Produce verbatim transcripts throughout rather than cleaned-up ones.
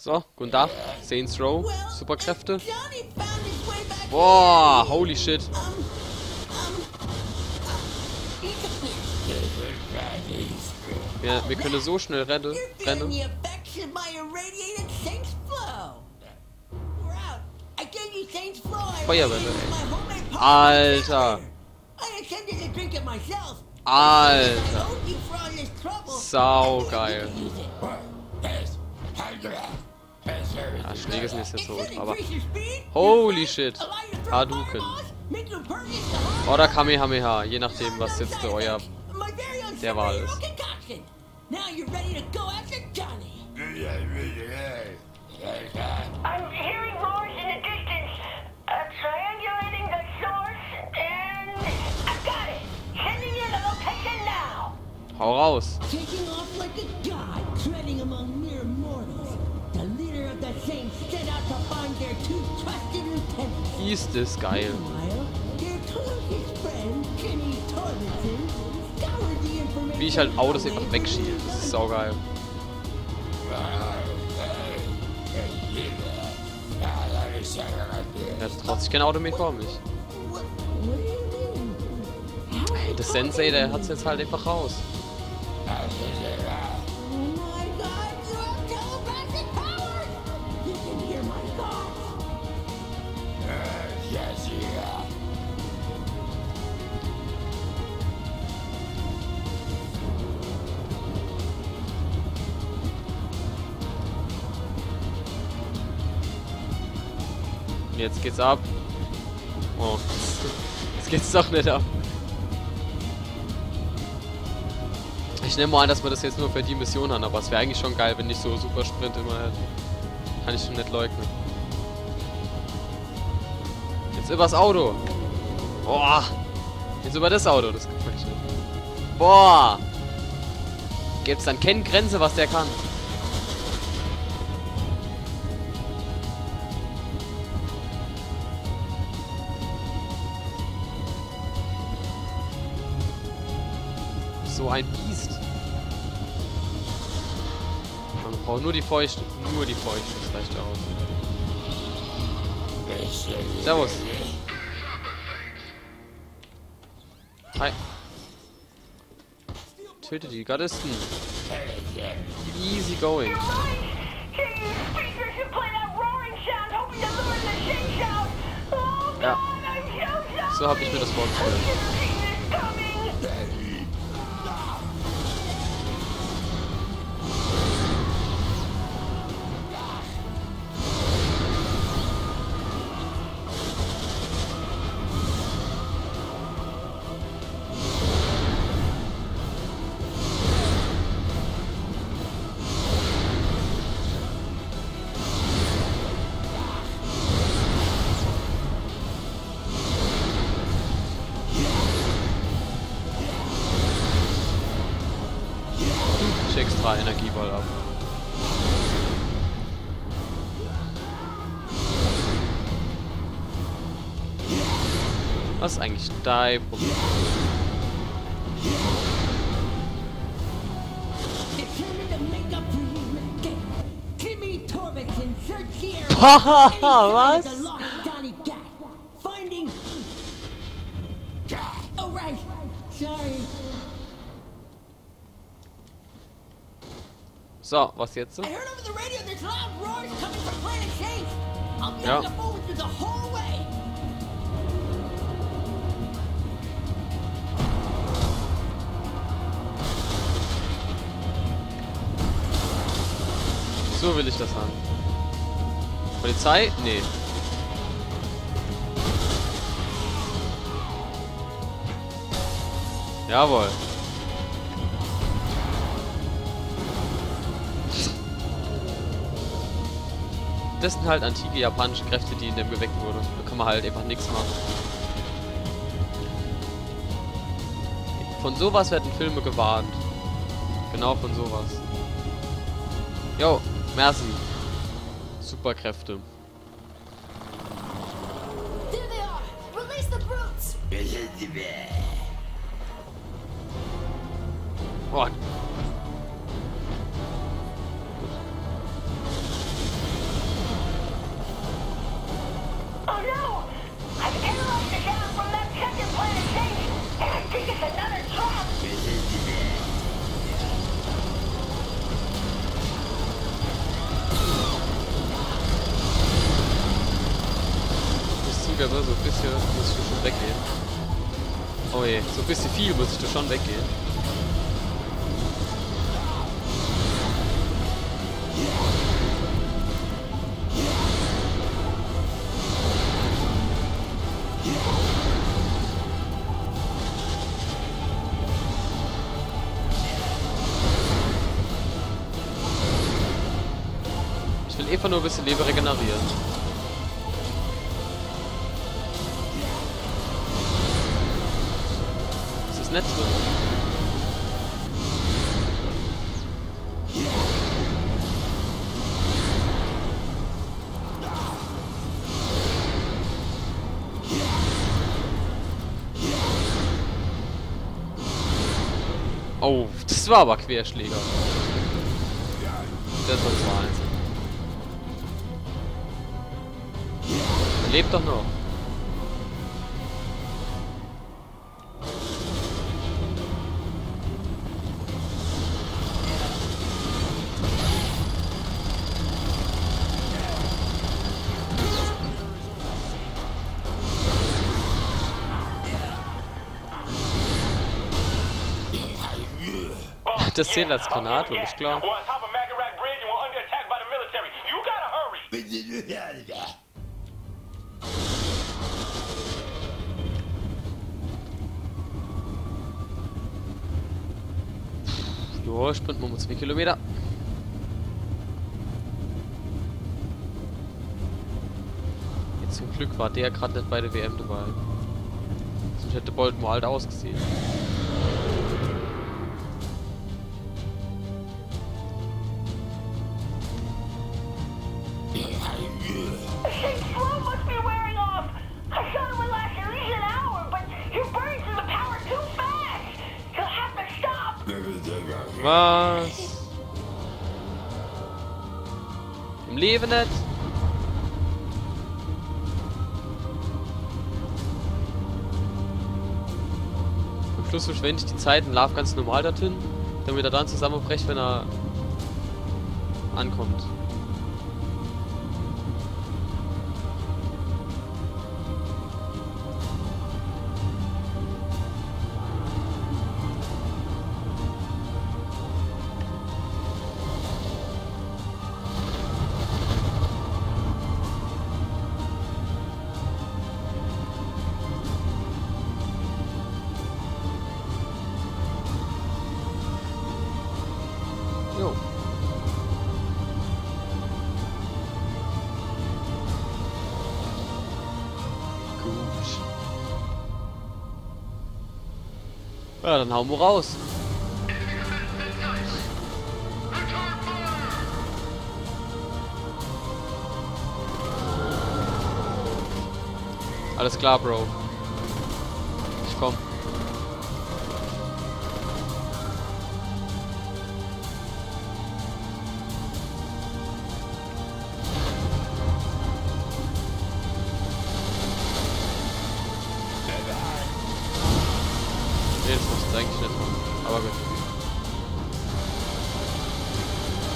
So, guten Tag. Saints Row. Superkräfte. Boah, holy shit. Ja, wir können so schnell renne, renne. Feuerwelle, ey. Alter. Alter. Saugeil. Ja, Schläge sind jetzt nicht so ultra, aber holy shit. Hadouken. Oder Kamehameha, je nachdem, was jetzt euer der Wahl ist. I'm hearing roars in the distance. Uh, triangulating the source, and I've got it. Sending you the location now. Hau raus. Taking off like a god, treading among mere mortals. The leader of the Saints set out to find their two trusted lieutenants. Ist das geil. Meanwhile, their closest friend, Jimmy Torbenson, scoured the information. Wie ich halt Autos einfach wegschiebe. Das ist saugeil. Ja, da traut sich kein Auto mehr vor mich. What, what do you mean? Hey, der Sensei, der hat's jetzt halt einfach raus. Oh my god, you have telepathic powers! You can hear my thoughts! Jetzt geht's ab. Oh. Jetzt geht's doch nicht ab. Ich nehme mal an, dass wir das jetzt nur für die Mission haben, aber es wäre eigentlich schon geil, wenn ich so Supersprint immer hätte. Kann ich schon nicht leugnen. Jetzt übers Auto. Boah. Jetzt über das Auto, das gefällt mir nicht. Boah. Gibt's dann keine Grenze, was der kann. So ein Biest. Man braucht nur die Fäuste. Nur die Fäuste, das reicht aus. Servus. Hi. Töte die Gardisten. Easy going. Speakers who play that roaring sound, hoping to lure the Saints out. Oh Ja. God, I'm so sorry. So hab ich mir das vorgestellt. Is coming. Ich extra Energieball ab. Was ist eigentlich dein Problem? Determined to make up for you. Jimmy Torbenson searched the area. Haha, was? The lost Donnie Gat. Finding. Oh, right. Sorry. So, was jetzt? I heard over the radio there's loud roars coming from Planet Saints. I'll be Ja. on the phone with you the whole way. So will ich das haben. Polizei? Nee. Jawohl. Das sind halt antike japanische Kräfte, die in dem geweckt wurden. Da kann man halt einfach nichts machen. Von sowas werden Filme gewarnt. Genau von sowas. Jo, merci. Superkräfte. There they are! Release the brutes! Oh. Ja, so e bissche muss ich do schon weggehe. Oh je, so e bissche viel muss ich do schon weggehe. Ich will eefach nur e bissche Lewe regeneriere. Des is net drin. Oh, des war awwer Querschläger. Des war des Wahnsinn. Er lebt doch noch. Des zählt als Granate, is klar. Jo, sprinte mer mol zwee Kilometer. Jetzt zum Glück war der grad net bei de W M debei. Sunscht hätt de Bolt mol alt ausgesehe. The shape's flow must be wearing off. I shot him with last year. He's an hour, but he burns through the power too fast. He'll have to stop. Was? Im Lewe net. Am Schluss verschwend ich die Zeit un laaf ganz normal dorthin, damit er dann zusammebrecht, wenn er ankommt. Jo. Gut. Ja, dann haue mer raus. Alles klar, Bro. Ich komm. Nee, des muss ich eigentlich net mache. Awwer gut.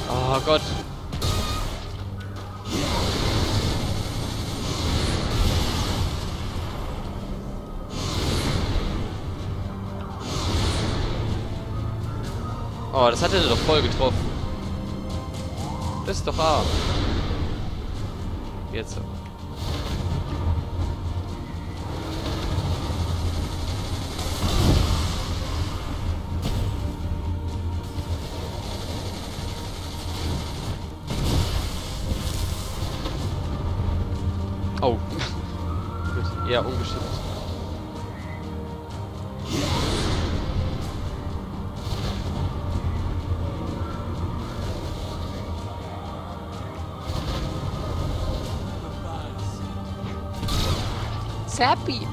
Oh Gott. Oh, des hat er doch voll getroffe. Des is doch arm. Jetzt awwer. Oh. Gut, eher ungeschickt. Zappit.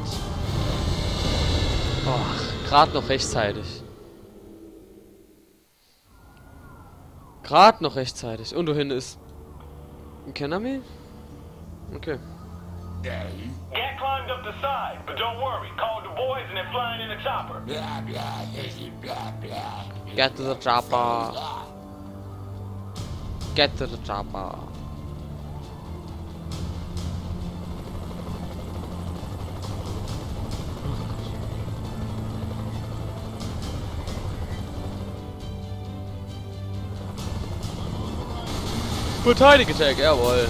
Oh, grad noch rechtzeitig. Grad noch rechtzeitig. Un do hinne is en Kennerme? Okay. Gat climbed up the side, but don't worry. Called the boys and they're flying in a chopper. Get to the chopper. Get to the chopper. Verteidige Tag, jawohl.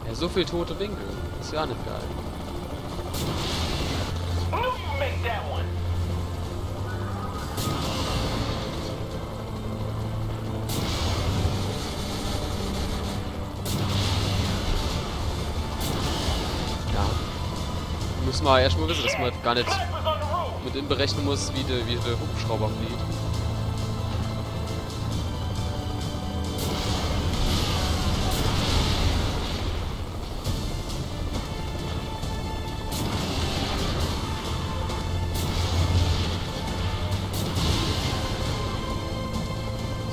Ja, so viel tote Winkel. Is ja net geil. Knew you make that one. Ja. Muss ma erscht mol wisse, dass ma gar net mit inberechne muss, wie de, wie de Hubschrauber fliegt.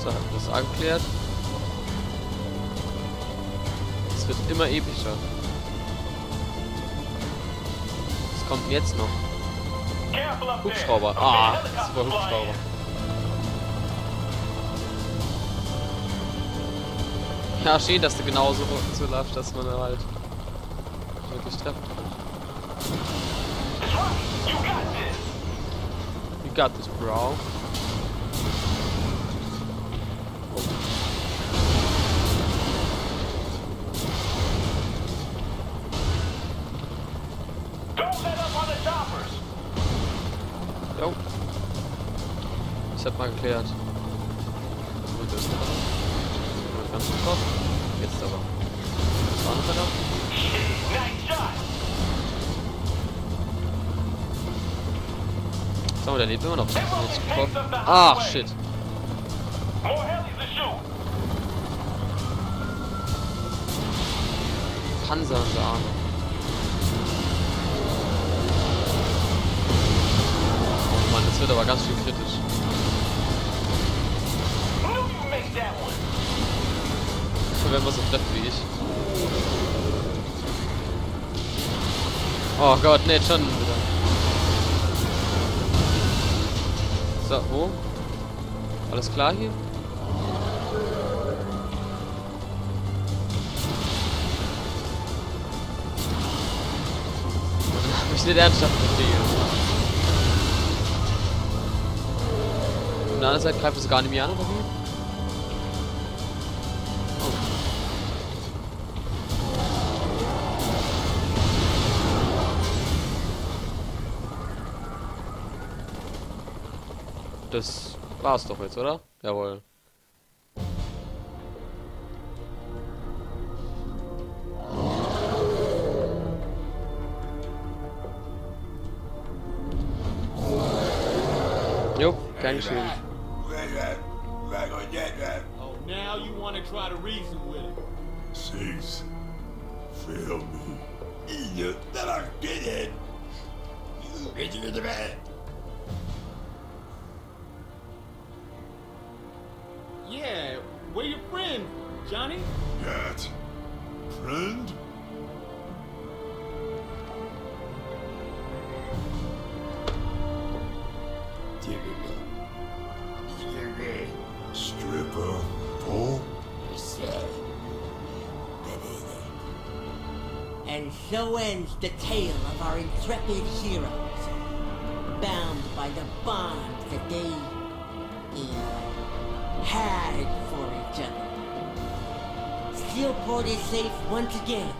So, hat das angeklärt. Es wird immer epischer. Was kommt denn jetzt noch? Hubschrauber. Ah, super Hubschrauber. Ja, schön, dass du genauso so läufst, dass man halt wirklich treffen kann. You got this, bro. Don't let up on the choppers. Jo. Das hat ma geklärt. Gut, das ist noch ganz kurz. Jetzt aber. Das war noch einer. Nice shot. Sag mal, der lebt immer noch. Jetzt getroffen. Ah, shit. More helis to shoot. Panzer an der Arme. Oh Mann, das wird aber ganz schön kritisch. Knew you make that one. Wenn man so trifft wie ich. Oh Gott, nee, schon wieder. So, wo? Alles klar hier? Hab ich net ernsthaft gekriegt. Von der anderen Seite greift es gar nicht mehr an, oder wie? Oh. Das war's doch jetzt, oder? Jawohl. Jo, gern geschehen. Oh, now you want to try to reason with it. Cease. Feel me. You never did it. You did it. Yeah, where your friend, Johnny? Cat. Friend? Stripper, fool. And so ends the tale of our intrepid heroes, bound by the bond that they, eh, had for each other. Steelport is safe once again,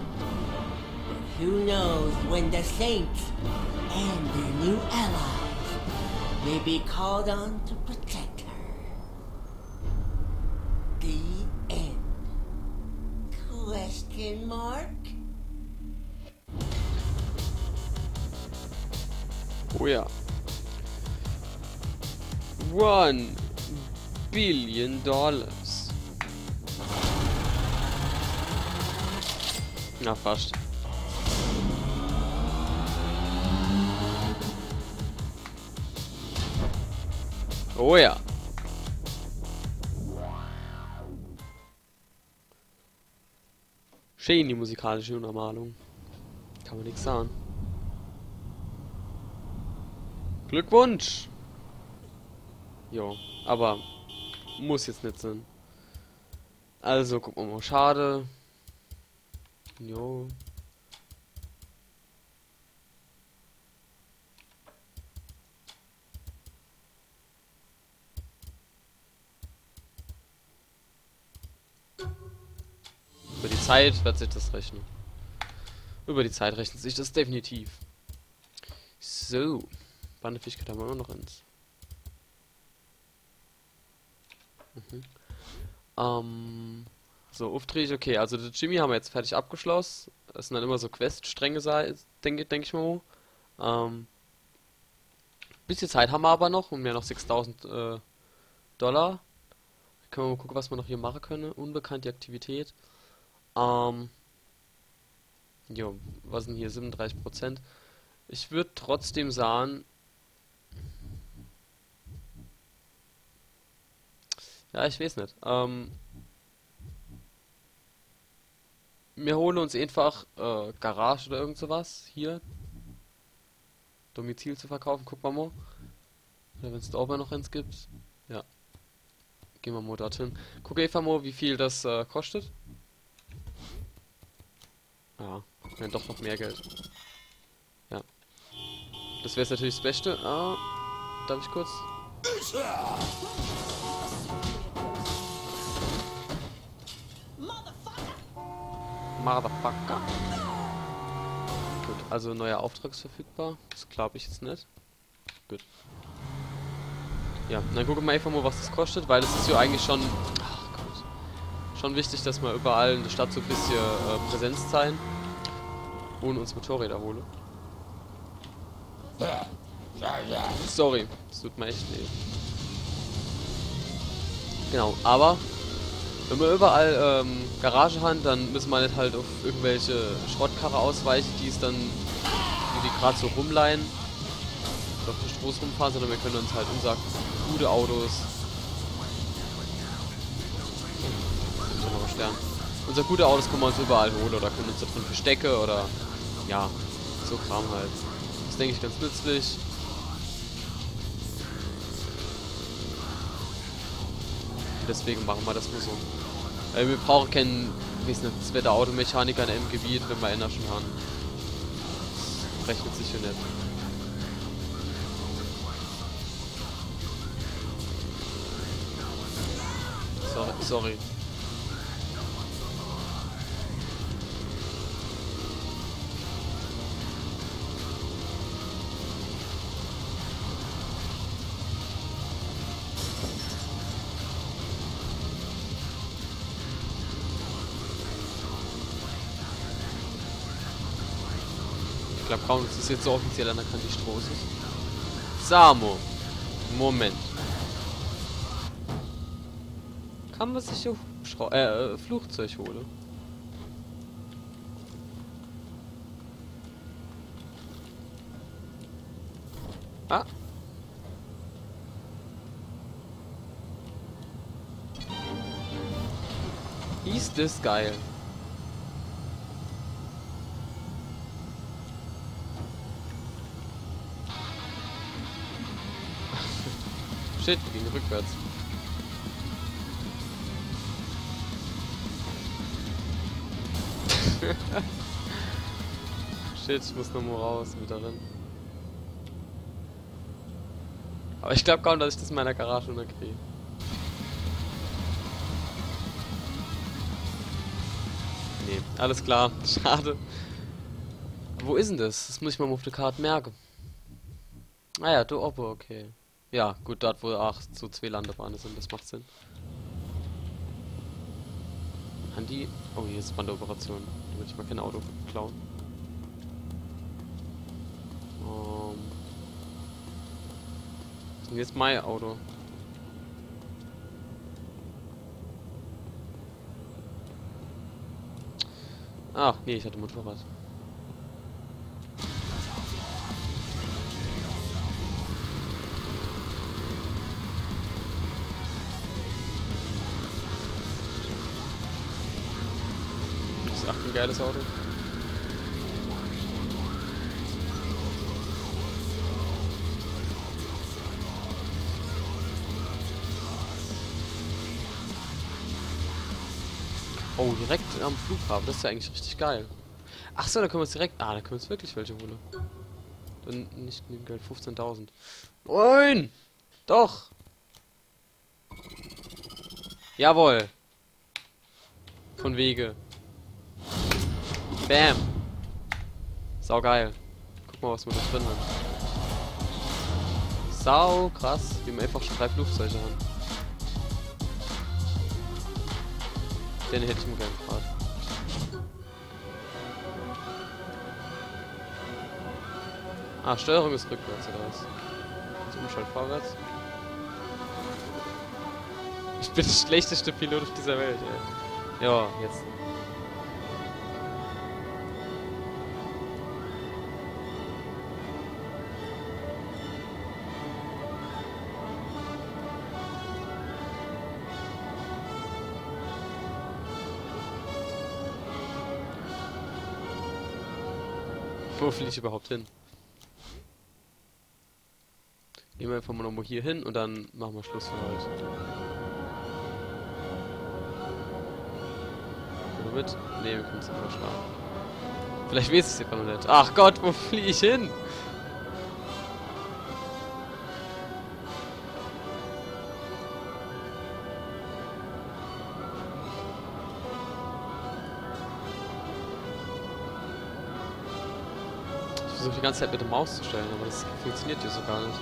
but who knows when the Saints and their new allies may be called on to protect her. The end. Question mark? Oh ja. One billion dollars. Na, fast. Oh ja. Schön die musikalische Untermalung. Kann ma nix sage. Glückwunsch! Jo, awwer muss jetzt net sinn. Also, gucke ma mol. Schade. Jo. Über die Zeit wird sich das rechnen. Über die Zeit rechnet sich das definitiv. So. Bandefähigkeit haben wir immer noch eins. Mhm. Ähm, so, Aufträge, okay, also der Jimmy haben wir jetzt fertig abgeschlossen. Das sind dann immer so Quest-Stränge, sa- denke denk ich mal. Ähm, Bisschen Zeit haben wir aber noch und wir haben noch sechstausend äh, Dollar. Können wir mal gucken, was wir noch hier machen können. Unbekannte Aktivität. Ähm, jo, was sind hier? siebenunddreißig Prozent. Ich würde trotzdem sagen, ja, ich weiß nicht. Ähm, wir holen uns einfach äh, Garage oder irgend sowas hier. Domizil zu verkaufen. Guck mal, mo. Oder wenn's da oben noch eins gibt. Ja. Gehen wir mal dorthin. Guck einfach mal, wie viel das äh, kostet. Ja, ja, doch noch mehr Geld. Ja. Das wäre jetzt natürlich das Beste. Ah, darf ich kurz? Motherfucker. Gut, also neuer Auftrag ist verfügbar. Das glaube ich jetzt nicht. Gut. Ja, dann gucken wir einfach mal, was das kostet, weil es ist ja eigentlich schon, ach Gott, schon wichtig, dass wir überall in der Stadt so ein bisschen äh, Präsenz zeigen und uns Motorräder holen. Sorry, es tut mir echt leid. Genau, aber wenn wir überall ähm, Garage haben, dann müssen wir nicht halt auf irgendwelche Schrottkarre ausweichen, die es dann, die, die gerade so rumleihen oder auf der Straße rumfahren, sondern wir können uns halt unser gute Autos, unser gute Autos können wir uns überall holen oder können uns da drin verstecken oder ja, so Kram halt. Das ist, denke ich, ganz nützlich. Und deswegen machen wir das mal so. Weil wir brauchen keinen, wie es nennt, zweiter Automechaniker in einem Gebiet, wenn wir einer schon haben. Das rechnet sich ja nicht. Sorry, sorry. Ich glaube kaum, dass das jetzt so offiziell anerkannt die Straße ist. Samo. Moment. Kann man sich hier Hubschrau äh, äh, Flugzeug holen? Ah. Ist das geil. Shit, wir gehen rückwärts. Shit, ich muss nochmal raus, wieder rein. Aber ich glaube kaum, dass ich das in meiner Garage unterkriege. Nee, alles klar. Schade. Wo ist denn das? Das muss ich mir mal auf der Karte merken. Ah ja, da oben, okay. Ja, gut, dort, wo acht zu zwei Landebahnen sind, das macht Sinn. Handy. Oh, hier ist Wanderoperation. Da würde ich mal kein Auto klauen. Ähm. Was ist denn jetzt mein Auto? Ach, nee, ich hatte Motorrad. Das ist echt ein geiles Auto. Oh, direkt am Flughafen. Das ist ja eigentlich richtig geil. Ach so, da können wir uns direkt... Ah, da können wir uns wirklich welche holen. Dann nicht genügend Geld. Fünfzehntausend. Nein! Doch! Jawohl! Von wege. Bam! Saugeil. Guck mal, was wir da drin haben. Sau krass, wie wir einfach schon drei Flugzeuge haben. Den hätte ich mir gern gehabt. Ah, Steuerung ist rückwärts, oder was? Jetzt umschalt vorwärts. Ich bin der schlechteste Pilot auf dieser Welt, ey. Ja, jetzt. Wo flieg ich überhaupt hin? Gehen wir einfach mal nochmal hier hin und dann machen wir Schluss für heute. Oder mit? Nee, wir können es überschlagen. Vielleicht weiß ich es ja gar noch nicht. Ach Gott, wo fliege ich hin? Ich versuche die ganze Zeit mit der Maus zu steuern, aber das funktioniert hier so gar nicht.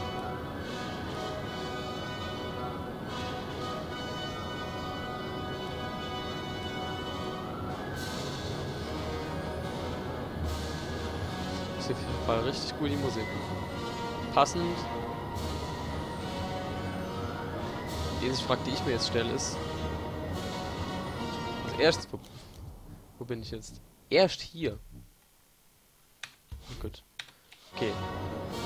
Ist auf jeden Fall richtig gut, die Musik. Passend. Die einzige Frage, die ich mir jetzt stelle, ist, als erstes, wo, wo bin ich jetzt? Erst hier. Gut. Okay.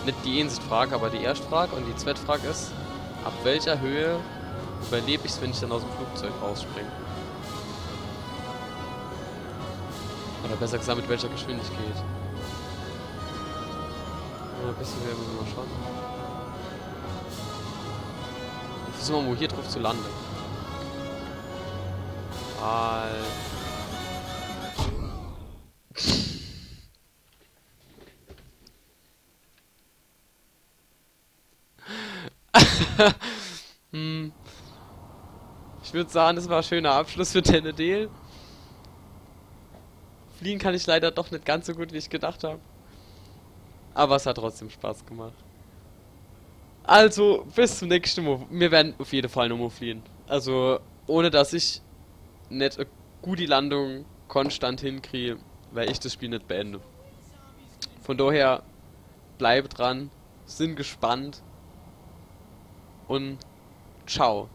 Nicht die einzige Frage, aber die erste Frage. Und die zweite Frage ist, ab welcher Höhe überlebe ich's, wenn ich dann aus dem Flugzeug rausspringe? Oder besser gesagt, mit welcher Geschwindigkeit? Ja, ein bisschen höher müssen wir schon. Versuchen wir mal hier drauf zu landen. Weil Hm. Ich würd sagen, das war ein schöner Abschluss für den Deel. Fliegen kann ich leider doch nicht ganz so gut, wie ich gedacht habe. Aber es hat trotzdem Spaß gemacht. Also, bis zum nächsten Mal. Wir werden auf jeden Fall nochmal fliegen. Also, ohne dass ich nicht eine gute Landung konstant hinkriege, werde ich das Spiel nicht beenden. Von daher, bleibt dran, sind gespannt und ciao.